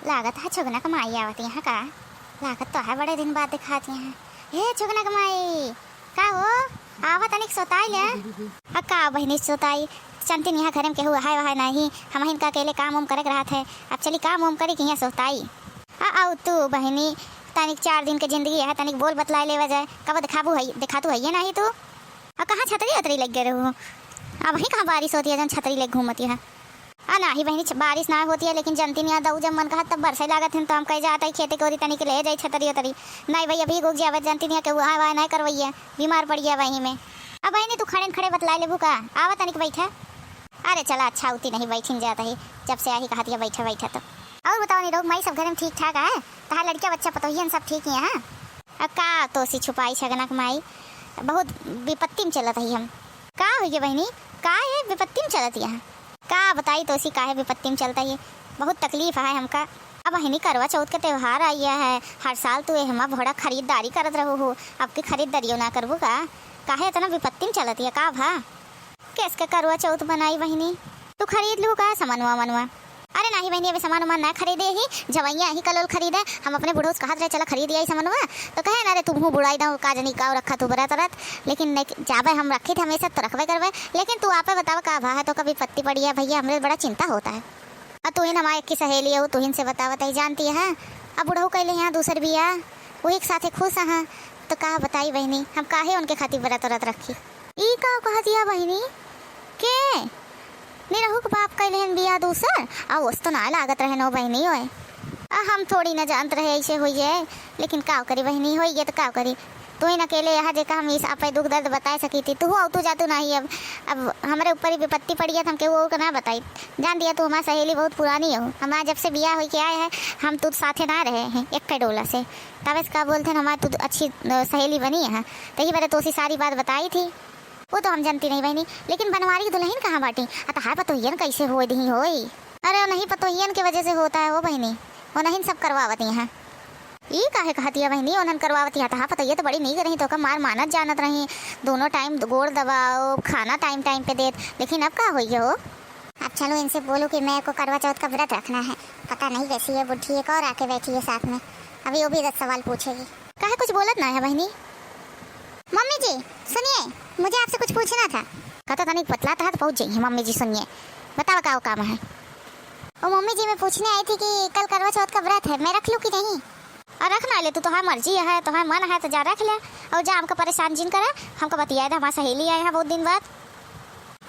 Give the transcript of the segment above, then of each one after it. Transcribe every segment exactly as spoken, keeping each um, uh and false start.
लागत है छुगना क माई आवत यहाँ का। लागत तो है बड़े दिन बाद दिखात यहाँ। हे छुगना क माई, का हो? आवा तनिक सोताई ले। आ का बहिनी सोताई, चंतिन यहाँ घरे में केहू आहाय वहाय नाही, हमहिन का अकेले काम उम करे के रहत है। अब चली काम उम करी कि यहाँ सोताई। आ आऊ तू बहिनी, तनिक चार दिन के जिंदगी है, तनिक बोल बतलाए लेवा जाए। कब दिखाबू है, दिखातू है ये नाही तू। आ कहाँ छतरी उतरी लग गए रहू? अब वहीं कहाँ बारिश होती है जौन छतरी लेके घूमती है? आ नाही बहिनी, छ-, बारिश ना होती है, लेकिन जनती नहीं आता, जब मन कहा तब बरसे लागत है, तो हम कह जाता है खेते के ओरी तनिक ले जाई छतरी उतरी। नहीं भाई, अभी गोग जावे जनती नहीं के वहाँ वहाँ नहीं करवैया, बीमार पड़ गया वहीं में। अब बहिनी तू खड़े न खड़े बतला लेबू का? आवा तनिक बैठा। अरे चला अच्छा होती नहीं बैठिन जाता है, जब से आई कहती है बैठा बैठा तो। और बताओ निरोग माई सब घर में ठीक ठाक है? तहार लड़किया बच्चा पतोहियन सब ठीक ही है? आ का तोसी छुपाई छगनक माई, बहुत विपत्ति में चलत ही हम। का होइए बहिनी, का है विपत्ति में चलत यहाँ? का बताई तोसी काहे विपत्ति में चलत ही, बहुत तकलीफ है हमका। अब बहिनी करवा चौथ के त्योहार आइया है, हर साल तू एहमा बड़ा खरीदारी करत रहू हो, अब की खरीदारियों ना करबू का? काहे इतना विपत्ति में चलत है, का भा? केस के करवा चौथ बनाई बहिनी, तू खरीद लू का समनवा मनवा? अरे नाही बहिनी, अबे सामान उमान ना खरीदे ही, जवैया ही कलोल खरीदे। हम अपने बुढ़ऊ से कहत रहे, "चला खरीद आई समनवा," तो कहे, "ना रे, तुमहू बुढ़ाई दो, का जनी का रखा तू बरत रत।" लेकिन नहीं, जाबे हम रखी थे हमेशा तो रखबे करबे। लेकिन तू आपे बतावा का भा है, तो कभी पत्ती पड़ी है भैया, हमरे बड़ा चिंता होता है। और तुहिन हमारे एक की सहेली हो, तुहिन से बतावा तही जानती है। अब बुढ़ऊ कैले यहाँ दूसर बिया, वही के साथे खुश हैं, तो का बताई बहिनी, हम काहे उनके खातिर बरत रत रखी। ई का कहतिया बहिनी? के? निरहू के बाप कइले हन बियाह दूसर? आ ओस तो ना लागत रहे नो बहिनी ओए। आ हम थोड़ी ना जानत रहे ऐसे होई जाए, लेकिन का करी बहिनी, होई गए तो का करी। तू ही न अकेले यहाँ जेका हम इस आपे दुख दर्द बताए सकी थी। तू हो, तू जातू नाही अब। अब हमरे ऊपर ही विपत्ति पड़ी है तो हम केहू और का ना बताई। जान दिया तू हमार सहेली बहुत पुरानी हो। हमार जब से बियाह होई के आए हैं, हम तू साथे ना रहे हैं एक डोला से। तब इसका बोलते हैं हमार तू अच्छी, अ, सहेली बनी है। तही बारे तोसी सारी बात बताई थी। वो तो हम जानती नहीं बहिनी, लेकिन बनवारी की दुल्हन कहाँ बाटी? आ तहार पतोहियन कैसे होए दही होई? अरे, उन्हीं पतोहियन के वजह से होता है वो बहिनी, उन्हीं सब करवावती हैं। ई काहे कहतिया बहिनी, उन्हन करवावती हैं? तहार पतोहिया तो बड़ी नीक रही, तो का मार मानत जानत रही, दोनों टाइम गोड़ दबाओ, खाना टाइम टाइम पे देत, लेकिन अब का होई हो? अब चलो इनसे बोलो कि मेरे को करवा चौथ का व्रत रखना है। पता नहीं कैसी है बुढ़ी, एक और आके बैठी है साथ में, अभी वो भी दस सवाल पूछेगी। काहे कुछ बोलत ना है बहिनी? मम्मी जी, सुनिए, मुझे आपसे कुछ पूछना था। कता तनिक बतलात है तो पहुँच जाइए। मम्मी जी सुनिए, बताओ का काम है? ओ मम्मी जी, मैं पूछने आई थी कि कल करवा चौथ का व्रत है, मैं रख लूँ कि नहीं? और रख ना ले तू, तोहार मर्जी है, तोहार मन है तो जा रख ले, और जा हमको परेशान जिन करे, हमको बतियाए दे, हमारी सहेली आए हैं बहुत दिन बाद।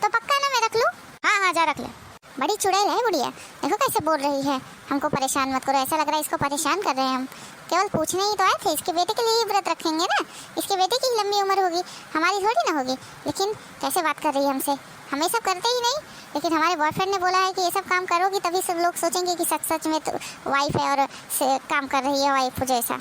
तो पक्का ना मैं रख लूँ? हाँ, हाँ, जा रख ले। बड़ी चुड़ैल है बुढ़िया, देखो कैसे बोल रही है, "हमको परेशान मत करो।" ऐसा लग रहा है इसको परेशान कर रहे हैं हम। केवल पूछने ही तो आए थे, इसके बेटे के लिए ही व्रत रखेंगे ना, इसके बेटे की ही लंबी उम्र होगी, हमारी थोड़ी ना होगी। लेकिन कैसे बात कर रही है हमसे, हम ये सब करते ही नहीं, लेकिन हमारे बॉयफ्रेंड ने बोला है कि ये सब काम करोगी तभी सब लोग सोचेंगे कि सच सच में तो वाइफ है और से काम कर रही है वाइफ जैसा।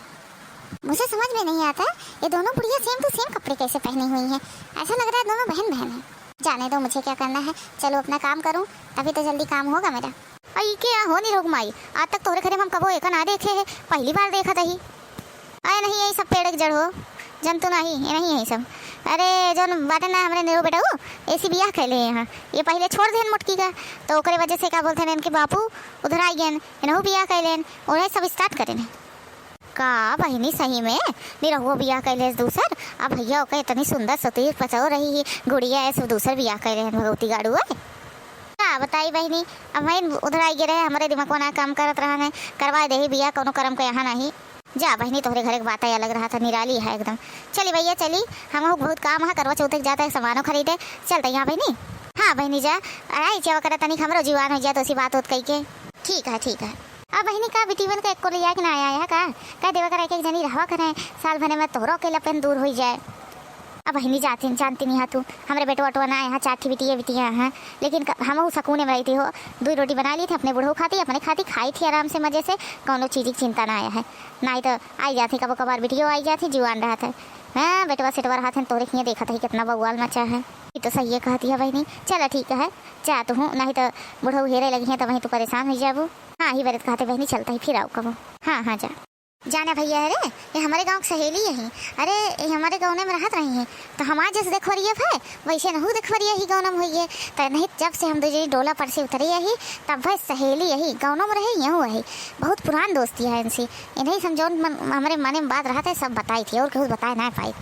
मुझे समझ में नहीं आता, ये दोनों बुढ़िया same to same कपड़े कैसे पहनी हुई हैं, ऐसा लग रहा है दोनों बहन बहन हैं। जाने दो, मुझे क्या करना है, चलो अपना काम करूँ, तभी तो जल्दी काम होगा मेरा। अई के यहाँ हो निरोग माई, आज तक तोहरे घरे में हम कबो एका ना देखे है, पहली बार देखत ही। अरे नहीं, यही सब पेड़ के जड़ हो, जंतु नहीं, ये नहीं यही सब। अरे जौन बाटे ना हमरे निरोग बेटा, वो एसी बियाह कैले हैं यहाँ, ये पहले छोड़ देन मोटकी का, तो ओकरे वजह से का बोलते हैं इनके बापू उधर आई गए, इनहू बियाह कैले हैं, उन्हें सब start करे हैं। का बहिनी, सही में निरहुआ बियाह कैले दूसर? अब भैया ओके इतनी सुंदर सुतीर पचौ रही ही, गुड़िया ऐसे दूसर बियाह कैले हैं भगवती गाड़ू है। का बताई बहिनी, अब वहीं उधर आई गे रहे, हमरे दिमाग ना काम करत रहा है, करवा दे ही बियाह, कोनो करम के यहाँ नहीं। जा बहिनी, तोहरे घरे के बात अलग रहा था, निराली है एकदम। चली भैया चली, हम बहुत काम है, करवा चौथ के जाता है, सामानो खरीदे, चलते यहाँ बहिनी। हाँ बहिनी जा, आई जावा करा तनिक हमरो जुआन हो जाए तो उसी बात होत कही के। ठीक है, ठीक है। अब बहिनी का बिटिवन का एको ले आके ना आया है का? कह देवा करा एक एक जनी रहवा करे, साल भरे में तोहरो अकेलापन दूर हो जाए। अब बहिनी जाती जानती नहीं है तू, हमरे बेटवा वटवा ना आया है, चार ठी बिटिया बिटिया हैं, लेकिन क-, हमहू सकूने में रहती हो, दो रोटी बना ली थी अपने बुढ़ऊ खाती, अपने खाती खाई थी आराम से मजे से, कौनो चीज की चिंता ना आया है। नहीं तो आई जाती कबो कबार बिटियो आई जाती, जुआन रहत है। हाँ, बेटवा सेटवा रहत है, तोरे किए देखत है कितना बवाल मचा है। ये तो सही है कहती है बहिनी। चला ठीक है, जा तू हूँ, नहीं तो बुढ़ऊ हेरे लगी है तो वहीं तू परेशान हो जाबू। हाँ, ही बरत कहते बहिनी, चलता ही फिर आओ कबो। हाँ, हाँ, जा। जाने भइया, अरे, ये हमरे गाँव क सहेली यही। अरे, ये हमरे गौने में रहत रही है, तो हमार जैसे देखवरिया भय, वैसे नहू देखवरिया ही गौनम हुई है। तो नहीं, जब से हम दो जनी डोला पर से उतरे यही, तब भय सहेली यही गौनम रहे, यहू यही। बहुत पुरान दोस्ती है इनसे। इन्हीं से हम जौन मन, हमरे मने में बात रहत है, सब बताई थी, और केहू बताए ना पाई।